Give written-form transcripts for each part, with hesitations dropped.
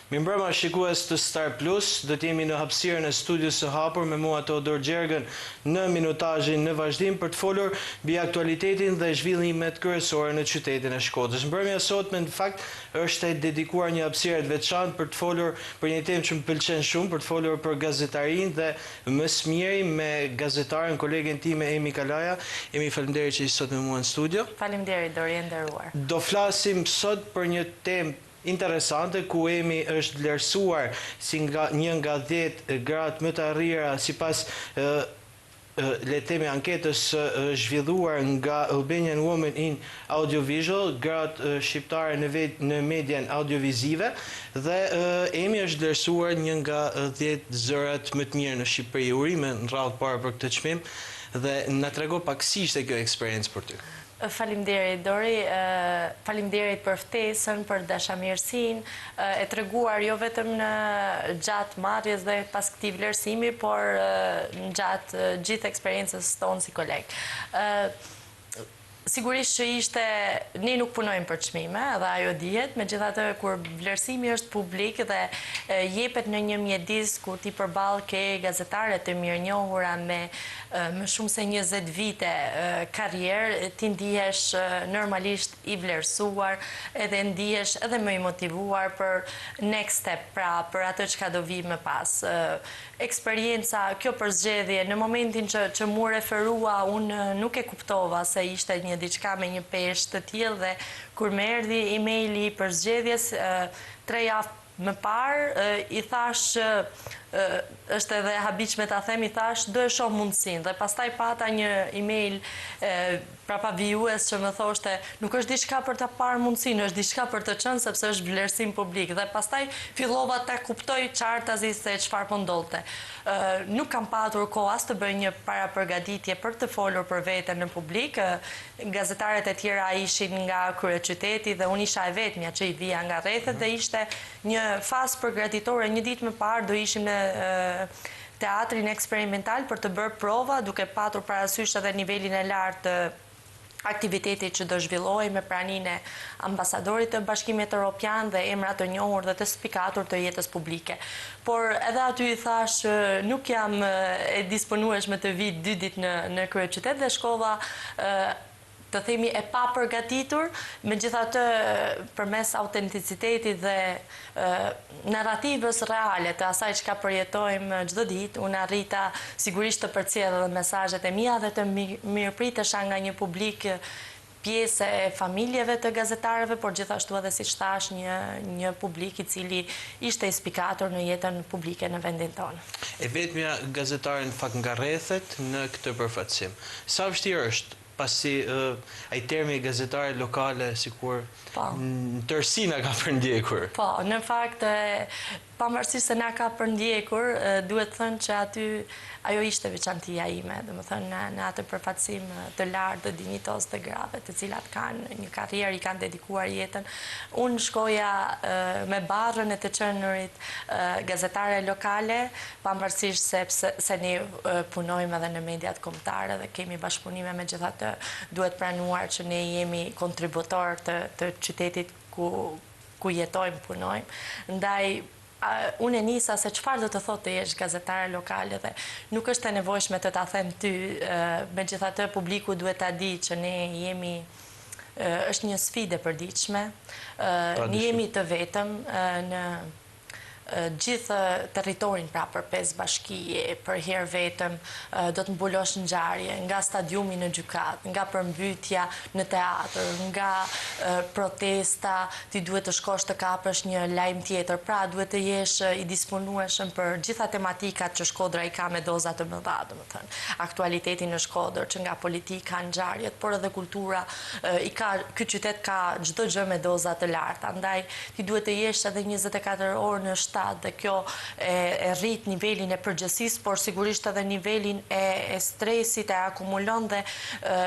Mirëmbrëma shikues të Star Plus, do të jemi në hapësirën e studios së hapur me mua Teodor Gjergën në minutazhin në vazhdim për të folur mbi aktualitetin dhe zhvillimet kryesore në qytetin e Shkodrës. Mbrëmja e sotme në fakt është e dedikuar një hapësire të veçantë për të folur për një temë që më pëlqen shumë, për të folur për gazetarinë dhe më së miri me gazetaren, kolegen time Emi Kalaja. Emi, faleminderit që je sot me mua në studio. Faleminderit Dori e nderuar. Do flasim sot për një temë interesante ku Emi është vlerësuar si nga një nga 10 gratë më të arrira sipas le të themi anketës së zhvilluar nga Albanian Women in Audiovisual, gratë shqiptare në vet, në median audiovizive dhe Emi është vlerësuar një nga 10 zërat më të mirë në Shqipëri. Urime në radhë të parë për këtë çmim dhe na trego pak si ishte kjo eksperiencë për ty. Faleminderit Dori, faleminderit për ftesën, për dashamirësinë e treguar jo vetëm në gjatë marrjes dhe pas këtij vlerësimi, por gjatë gjithë eksperiencës tonë si koleg. Sigurisht që ishte, ne nuk punojmë për çmime, edhe ajo dihet, megjithatë kur vlerësimi është publik dhe jepet në një mjedis ku ti përballë ke gazetare të mirënjohura me më shumë se 20 vite karrierë, ti ndihesh normalisht i vlerësuar edhe ndihesh edhe më i motivuar për next step, pra për atë çka do vi më pas. Eksperienca, kjo përzgjedhje, në momentin që, që mu referua, unë nuk e kuptova se ishte një diçka me një peshë të tillë dhe kur më erdhi emaili i përzgjedhjes, tre javë më parë, i thash që është edhe habitshme ta them, i thash do e shoh mundësinë dhe pastaj pata një email prapavijues që më thoshte nuk është diçka për ta parë mundësinë, është diçka për të qenë sepse është vlerësim publik dhe pastaj fillova ta kuptoj qartazi se çfarë po ndodhte. Nuk kam patur kohë as të bëj një parapërgatitje për të folur për veten në publik, Gazetaret e tjera ishin nga kryeqyteti dhe unë isha e vetmja që i vija nga rrethet dhe ishte një fazë përgatitore, një ditë më parë do ishim në teatrin eksperimental për të bërë prova duke patur parasysh edhe nivelin e lartë të aktivitetit që do zhvillohej me praninë e ambasadorit të Bashkimit Europian dhe emra të njohur dhe të spikatur të jetës publike. Por edhe aty i thash që nuk jam e disponueshme të vij dy ditë në në kryeqytet dhe shkova të themi e papërgatitur, megjithatë përmes autenticitetit dhe narrativës reale të asaj çka përjetojmë çdo ditë, unë arrita sigurisht të përcjell edhe mesazhet e mia dhe të mirëpritesha nga një publik pjesë e familjeve të gazetarëve, por gjithashtu edhe siç thash një një publik i cili ishte i spikatur në jetën publike në vendin tonë. E vetmja gazetare në fakt nga rrethet në këtë përfaqësim. Sa vështirë është, pasi ai termi gazetare lokale sikur Po. në tërësi na ka përndjekur. Po, në fakt pavarësisht se na ka përndjekur, duhet thënë që aty ajo ishte veçantia ime, domethënë në, në atë përfaqësim të lartë dhe dinjitoz të grave, të cilat kanë një karrierë, i kanë dedikuar jetën. Unë shkoja me barrën e të qenurit gazetare lokale, pavarësisht sepse se ne punojmë edhe në mediat kombëtare dhe kemi bashkëpunime, megjithatë duhet pranuar që ne jemi kontributor të, të qytetit ku ku jetojmë, punojmë. Ndaj unë e nisa se çfarë do të thotë të jesh gazetare lokale dhe nuk është e nevojshme të ta them ty, megjithatë publiku duhet ta di që ne jemi është një sfidë e përditshme. Ne jemi të vetëm në gjithë territorin pra për pesë bashki për herë vetëm do të mbulosh ngjarje nga stadiumi në gjykatë, nga përmbytja në teatër, nga protesta, ti duhet të shkosh të kapësh një lajm tjetër, pra duhet të jesh i disponueshëm për gjitha tematikat që Shkodra i ka me doza të mëdha, domethënë. Aktualiteti në Shkodër, që nga politika, ngjarjet, por edhe kultura, i ka, ky qytet ka çdo gjë me doza të larta, ndaj ti duhet të jesh edhe 24 orë në 7 dhe kjo e, e rrit nivelin e përgjegjësisë, por sigurisht edhe nivelin e, e stresit, e akumulon dhe e,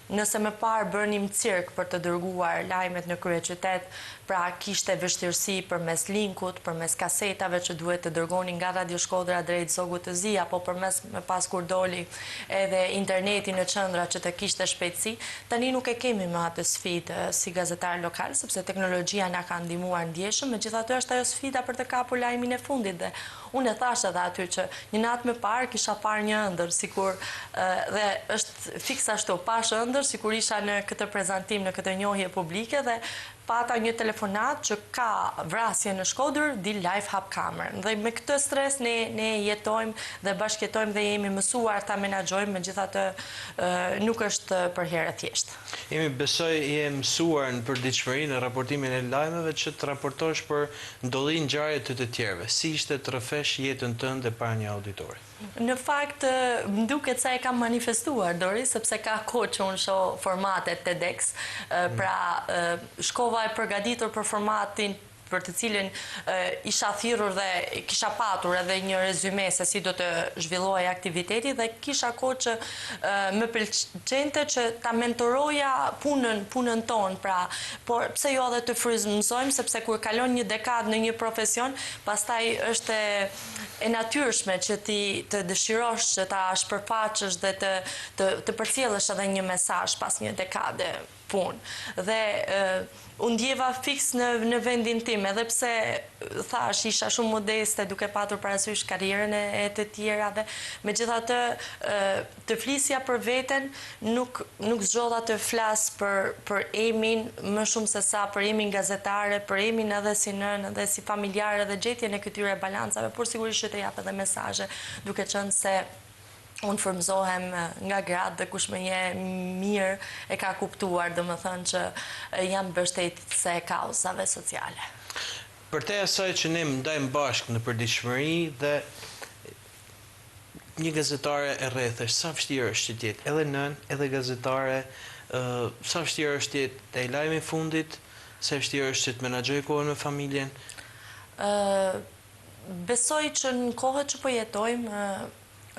Nëse më parë bënim cirk për të dërguar lajmet në kryeqytet, pra kishte vështirësi përmes linkut, përmes kasetave që duhet të dërgonin nga Radio Shkodra drejt Zogut të Zi apo përmes më pas kur doli edhe interneti në qendra që të kishte shpejtësi, tani nuk e kemi më atë sfidë si gazetarë lokalë sepse teknologjia na ka ndihmuar ndjeshëm, megjithatë është ajo sfida për të kapur lajmin e fundit dhe unë e thashë edhe aty që një natë më parë kisha parë një ëndërr sikur dhe është Fiks ashtu, pashë ëndërr sikur isha në këtë prezantim, në këtë njohje publike dhe pata një telefonatë që ka vrasje në Shkodër, dil live hap kamerën. Dhe me këtë stres ne ne jetojmë dhe bashkëjetojmë dhe jemi mësuar ta menaxhojmë, megjithatë nuk është përherë e thjeshtë. Emi, besoj je mësuar në përditshmëri në raportimin e lajmeve që të raportosh për ndodhi ngjarje të të tjerëve. Si ishte të rrëfesh jetën tënde para një auditori? Në fakt, më duket se e kam manifestuar, Doris, sepse ka kohë që unë shoh formatet TEDx, pra shkova e përgatitur për formatin për të cilin isha thirrur dhe kisha patur edhe një rezyme se si do të zhvillohej aktiviteti dhe kisha kohë që më pëlqente që ta mentoroja punën, punën tonë, pra, por pse jo edhe të frymëzojmë sepse kur kalon një dekadë në një profesion, pastaj është e natyrshme që ti të dëshirosh që ta shpërfaqësh dhe të të të përcjellësh edhe një mesazh pas një dekade punë. Dhe u ndjeva fiks në në vendin tim, edhe pse thashë isha shumë modeste duke patur parasysh karrierën e, e të tjerave, megjithatë të flisja për veten, nuk nuk zgjodha të flas për për Emin më shumë se sa për Emin gazetare, për Emin edhe si nënë dhe si familjare dhe gjetjen e këtyre balancave, por sigurisht që të jap edhe mesazhe, duke qenë se unë frymëzohem nga gratë dhe kush më njeh mirë e ka kuptuar, domethënë që jam mbështetëse e kauzave sociale. Përtej asaj që ne ndajmë bashkë në përditshmëri dhe Një gazetare e rrethesh, sa vështirë është që të jetë edhe nënë, edhe gazetare, sa vështirë është të jetë te lajmi i fundit, sa vështirë është që të menaxhojë kohën me familjen? Besoj që në kohët që po jetojmë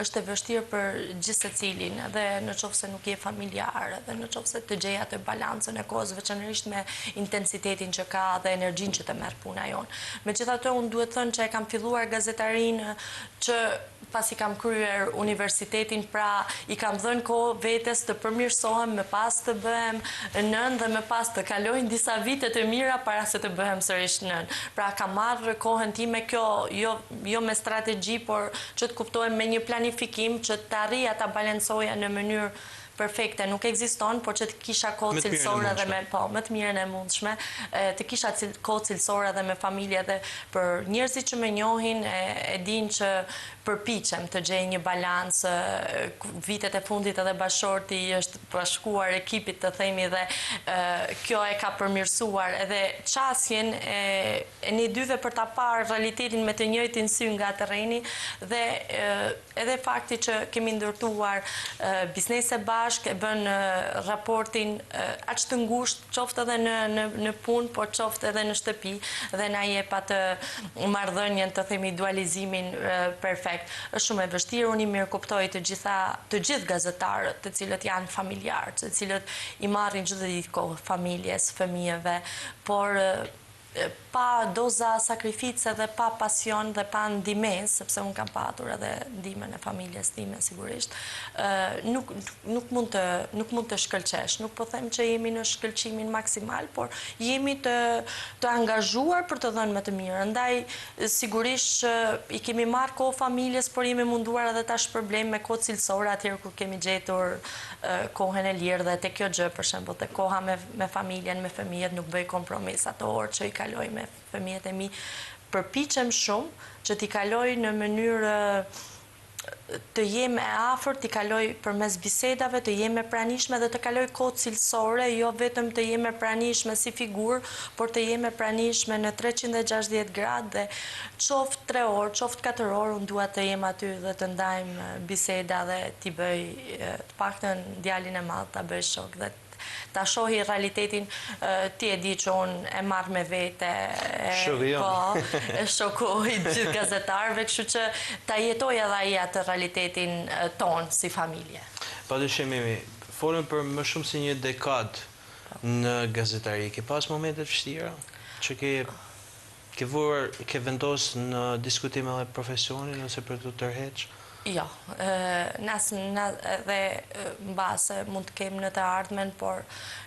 është e vështirë për gjithsecilin, edhe në qoftë se nuk je familjar, edhe në qoftë se të gjej atë balancën e kohës, veçanërisht me intensitetin që ka dhe energjinë që të merr puna jonë. Megjithatë, unë duhet thënë që e kam filluar gazetarinë që pasi kam kryer universitetin, pra i kam dhënë kohë vetes të përmirësohem, më pas të bëhem nënë dhe më pas të kalojnë disa vite të mira para se të bëhem sërish nënë. Pra kam marrë kohën time kjo jo jo me strategji, por që të kuptohem me një planifikim që të arrija ta balancoja në mënyrë perfekte nuk ekziston, por që të kisha kohë cilësore dhe me po, më të mirën e mundshme, të kisha kohë cilësore dhe me familje dhe për njerëzit që më njohin e, e dinë që përpiqem të gjej një balancë vitet e fundit edhe bashkëshorti i është bashkuar ekipit të themi dhe kjo e ka përmirësuar edhe qasjen e e ne dyve për ta parë realitetin me të njëjtin sy nga terreni dhe edhe fakti që kemi ndërtuar biznese bashkë e bën raportin aq të ngushtë, qoftë edhe në në në punë, por qoftë edhe në shtëpi dhe na jep atë marrëdhënien, të themi dualizimin perfekt. Është shumë e vështirë, unë i mirëkuptoj të gjitha të gjithë gazetarët, të cilët janë familjarë, të cilët i marrin çdo ditë kohë familjes, fëmijëve, por pa doza sakrifice dhe pa pasion dhe pa ndihmesë, sepse unë kam patur edhe ndihmën e familjes time sigurisht, nuk nuk mund të nuk mund të shkëlqesh. Nuk po them që jemi në shkëlqimin maksimal, por jemi të të angazhuar për të dhënë më të mirën. Ndaj sigurisht që i kemi marrë kohë familjes, por jemi munduar edhe ta shpërblejmë me kohë cilësore atëherë kur kemi gjetur kohën e lirë dhe te kjo gjë për shembull te koha me me familjen, me fëmijët nuk bëj kompromis, ato orë që i kaloj me fëmijët e mi përpiqem shumë që t'i kaloj në mënyrë të jem e afërt, t'i kaloj përmes bisedave, të jem e pranishme dhe të kaloj kohë cilësore, jo vetëm të jem e pranishme si figurë, por të jem e pranishme në 360 gradë dhe qoftë 3 orë, qoftë 4 orë, unë dua të jem aty dhe të ndajmë biseda dhe t'i bëj të paktën djalin e madh ta bëj shok dhe ta shohi realitetin, ti e di që unë e marr me vete, po, e shoku i gjithë gazetarëve, kështu që ta jetojë edhe ai atë realitetin tonë si familje. Pa dyshim Emi, Folëm për më shumë se një dekadë në gazetari. Ke pas momente të vështira që ke ke vuar, ke vendos në diskutim edhe profesionin ose për t'u tërheq? Jo, në asnjë dhe mbase mund të kem në të ardhmen, por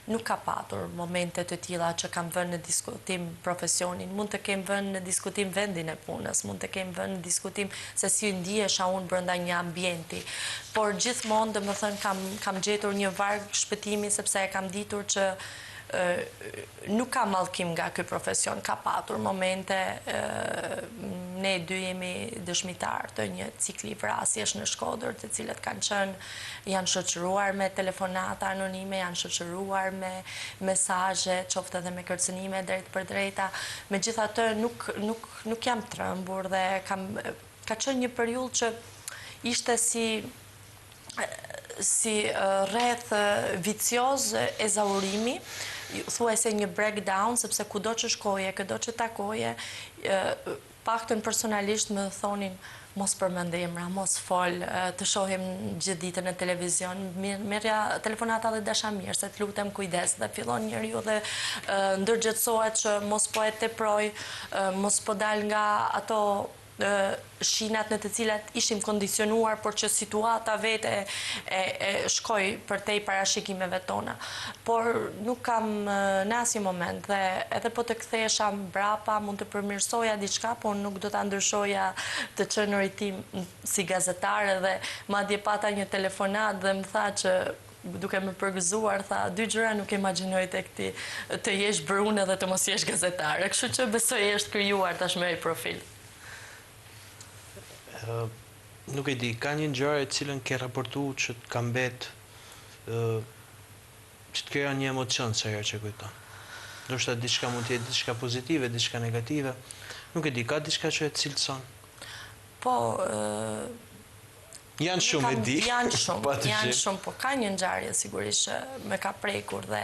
nuk ka patur momente të tilla që kam vënë në diskutim profesionin, mund të kem vënë në diskutim vendin e punës, mund të kem vënë në diskutim se si ndihesha unë brenda një ambienti, por gjithmonë, domethënë, kam kam gjetur një varg shpëtimi sepse e kam ditur që Nuk ka mallkim nga ky profesion, ka patur momente, ne dy jemi dëshmitarë të një cikli vrasjesh në Shkodër, të cilët kanë qenë, janë shoqëruar me telefonata anonime, janë shoqëruar me mesazhe, qoftë edhe me kërcënime drejtpërdrejta. Megjithatë, nuk nuk nuk jam trembur dhe kam ka qenë një periudhë që ishte si si rreth vicioz ezaurimi, thuajse një breakdown, sepse kudo që shkoje, këdo që takoje, paktën personalisht më thonin mos përmend emra, mos fol, të shohim gjithë ditën në televizion, merrja telefonata dhe dashamirëse, të lutem kujdes, dhe fillon njeriu dhe ndërgjegjësohet që mos po e teproj, mos po dal nga ato shinat në të cilat ishim kondicionuar, por që situata vetë e e shkoi përtej parashikimeve tona. Por nuk kam në asnjë moment dhe edhe po të kthehesha mbrapa mund të përmirësoja diçka, por nuk do ta ndryshoja të qenurit tim si gazetare dhe madje pata një telefonatë dhe më tha që Duke më përgëzuar, tha, dy gjëra nuk imagjinoj tek ti, të jesh brune dhe të mos jesh gazetare. Kështu që besoj është krijuar tashmë ai profil. Nuk e di, ka një ngjarje të cilën ke raportu që të ka mbet, që të krijon një emocion sa herë që e kujton. Ndoshta diçka mund të jetë diçka pozitive, diçka negative. Nuk e di, ka diçka që e cilëson? Po, Janë shumë e di. Janë shumë, janë shumë, po ka një ngjarje sigurisht që më ka prekur dhe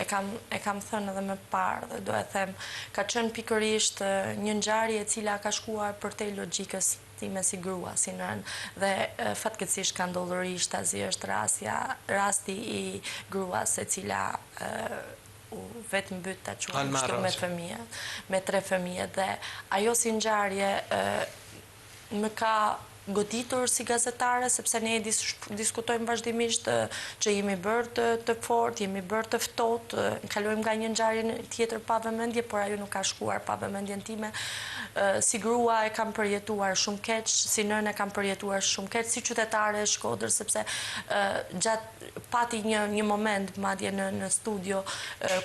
e kam e kam thënë edhe më parë dhe do e them, ka qenë pikërisht një ngjarje e cila ka shkuar përtej logjikës time si grua, si nënë dhe fatkeqësisht ka ndodhur rishtazi, është rastja, rasti i gruas e cila u vetëmbyt ta quajmë kështu me fëmijët, me tre fëmijët dhe ajo si ngjarje Më ka goditur si gazetare, sepse ne e diskutojmë vazhdimisht që jemi bërë të, të fortë, jemi bërë të ftohtë, kalojmë nga një ngjarje në tjetër pa vëmendje, por ajo nuk ka shkuar pa vëmendjen time. Si grua e kam përjetuar shumë keq, si nënë e kam përjetuar shumë keq, si qytetare e Shkodrës, sepse gjatë Pati një një moment madje në në studio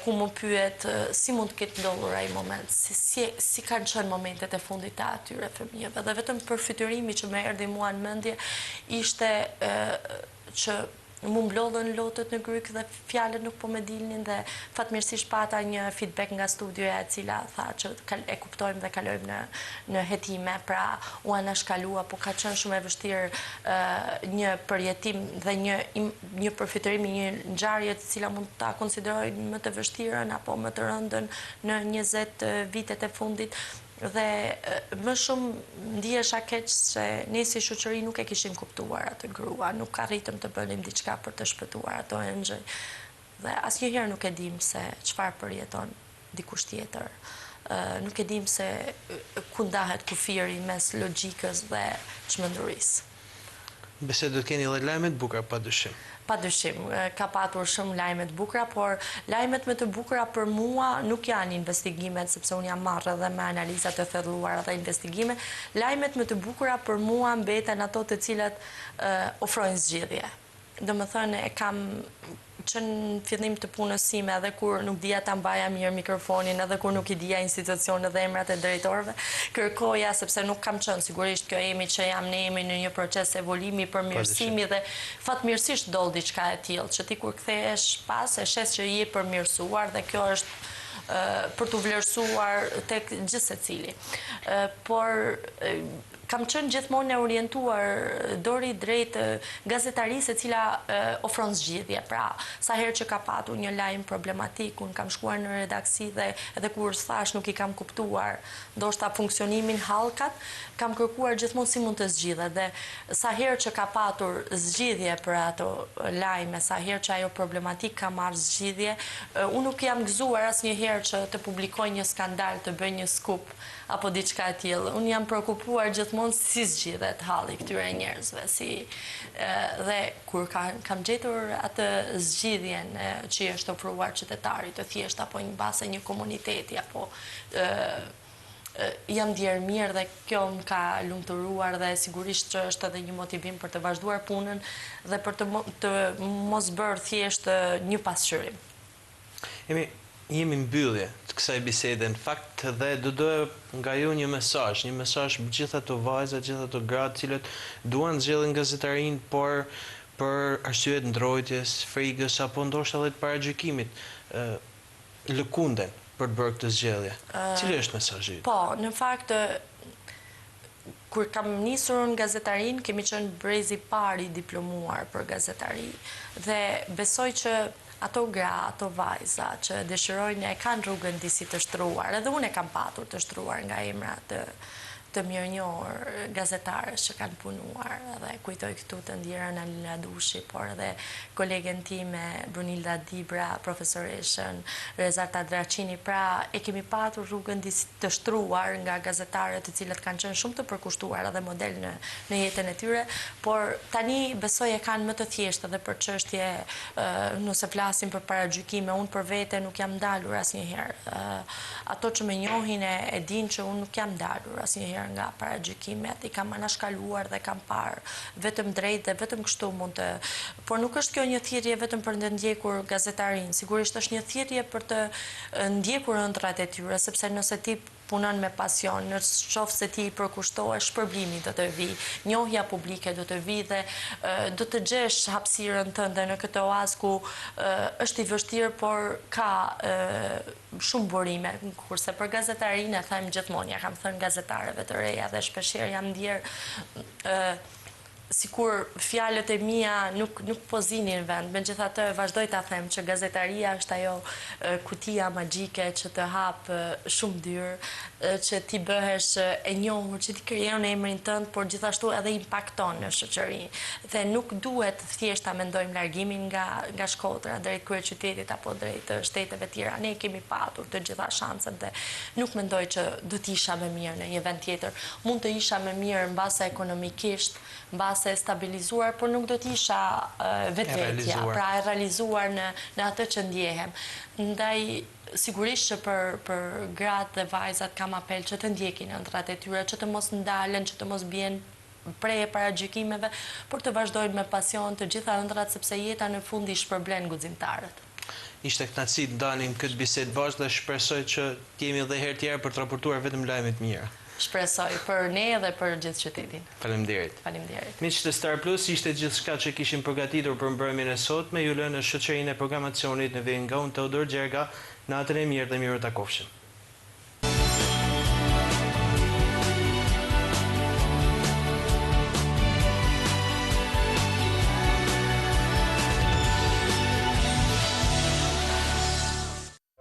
ku m'u pyet si mund të ketë ndodhur ai moment, si si si kanë qenë momentet e fundit të atyre fëmijëve dhe vetëm përfytyrimi që më erdhi mua në mendje ishte që m'u mblodhën lotët në grykë dhe fjalët nuk po më dilnin dhe fatmirësisht pata një feedback nga studioja e cila tha që e kuptojmë dhe kalojmë në në hetime, pra u anashkalua, po ka qenë shumë e vështirë një përjetim dhe një një përfytyrim i një ngjarje të cila mund ta konsideroj më të vështirën apo më të rëndën në 20 vitet e fundit dhe më shumë ndihesha keq se ne si shoqëri nuk e kishim kuptuar atë grua, nuk arritëm të bënim diçka për të shpëtuar ato engjëj dhe asnjëherë nuk e dimë se çfarë përjeton dikush tjetër. Nuk e dimë se ku ndahet kufiri mes logjikës dhe çmendurisë. Besoj do të keni edhe lajme të bukura padyshim. Padyshim, ka patur shumë lajme të bukura, por lajmet më të bukura për mua nuk janë investigimet, sepse unë jam marrë edhe me analiza të thelluara dhe investigime. Lajmet më të bukura për mua mbeten ato të cilat ofrojnë zgjidhje. Domethënë e kam që në fillim të punës sime edhe kur nuk dija ta mbaja mirë mikrofonin, edhe kur nuk i dija institucionet dhe emrat e drejtorëve, kërkoja sepse nuk kam qenë sigurisht kjo Emi që jam ne jemi në një proces evolimi, përmirësimi dhe fatmirësisht ndodh diçka e tillë që ti kur kthehesh pas e sheh që je përmirësuar dhe kjo është për t'u vlerësuar tek gjithsecili. Por. Kam qenë gjithmonë e orientuar dori drejt gazetarisë e cila ofron zgjidhje. Pra, sa herë që ka patur një lajm problematik, unë kam shkuar në redaksi dhe edhe kur thashë nuk i kam kuptuar ndoshta funksionimin, hallkat, kam kërkuar gjithmonë si mund të zgjidhet dhe sa herë që ka patur zgjidhje për ato lajme, sa herë që ajo problematikë ka marrë zgjidhje, unë nuk jam gëzuar asnjëherë që të publikoj një skandal, të bëj një skup apo diçka e tillë. Unë jam preokupuar gjithmonë si zgjidhet halli i këtyre njerëzve, si dhe kur ka, kam gjetur atë zgjidhjen që i është ofruar qytetarit të thjeshtë apo mbase një komuniteti apo jam ndjerë mirë dhe kjo më ka lumturuar dhe sigurisht që është edhe një motivim për të vazhduar punën dhe për të të mos bërë thjesht një pasqyrim. Jemi jemi në mbyllje të kësaj bisede në fakt dhe do doja nga ju një mesazh, një mesazh për gjithë ato vajza, gjithë ato gra të cilët duan të zgjedhin gazetarinë, por për arsye të ndrojtjes, frigës apo ndoshta edhe të paragjykimit, lëkunden për të bërë këtë zgjedhje. Cili është mesazhi yt? Po, në fakt kur kam nisur unë gazetarinë, kemi qenë brezi i parë i diplomuar për gazetari dhe besoj që ato gra, ato vajza që dëshirojnë e kanë rrugën disi të shtruar, edhe unë e kam patur të shtruar nga emra të të mirënjohur gazetarësh që kanë punuar edhe kujtoj këtu të ndjerën Alina Dushi, por edhe kolegen time Brunilda Dibra, profesoreshën Rezarta Dracini, pra e kemi patur rrugën disi të shtruar nga gazetarët të cilët kanë qenë shumë të përkushtuar edhe model në në jetën e tyre, por tani besoj e kanë më të thjeshtë edhe për çështje nëse flasim për paragjykime, unë për vete nuk jam ndalur asnjëherë. Ato që më njohin e, e dinë që unë nuk jam ndalur asnjëherë nga paragjykimet, i kam anashkaluar dhe kam parë vetëm drejt dhe vetëm kështu mund të Por nuk është kjo një thirrje vetëm për të ndjekur gazetarinë, sigurisht është një thirrje për të ndjekur ëndrrat e tyre, sepse nëse ti punon me pasion, në qoftë se ti i përkushtohesh, shpërblimi do të vijë, njohja publike do të vijë dhe do të gjesh hapësirën tënde në këtë oaz ku është i vështirë, por ka shumë burime, kurse për gazetarinë e them gjithmonë, ia kam thënë gazetareve të reja dhe shpeshherë jam ndjerë sikur fjalët e mia nuk nuk po zinin vend, megjithatë vazhdoj ta them që gazetaria është ajo kutia magjike që të hap shumë dyer, që ti bëhesh e njohur, që ti krijon emrin tënd, por gjithashtu edhe impakton në shoqëri. Dhe nuk duhet thjesht ta mendojmë largimin nga nga Shkodra drejt kryeqytetit apo drejt shteteve tjera. Ne kemi patur të gjitha shanset dhe nuk mendoj që do të isha më mirë në një vend tjetër. Mund të isha më mirë mbase ekonomikisht, mbase e stabilizuar, por nuk do të isha vetvetja, pra e realizuar në në atë që ndjehem. Ndaj sigurisht që për për gratë dhe vajzat kam apel që të ndjekin ëndrrat e tyre, që të mos ndalen, që të mos bien pre e paragjykimeve, por të vazhdojnë me pasion të gjitha ëndrrat sepse jeta në fund i shpërblen guximtarët. Ishte kënaqësi të ndanim këtë bisedë bashkë dhe shpresoj që të jemi edhe herë tjera për të raportuar vetëm lajme të mira. Shpresoj, për ne dhe për gjithë qytetin. Faleminderit. Faleminderit. Miq të Star Plus, ishte gjithçka që kishim përgatitur për mbrëmjen e sotme. Ju lë në shoqërinë e programacionit në vijim nga unë Teodor Gjerga. Natën e mirë dhe mirutakofshim.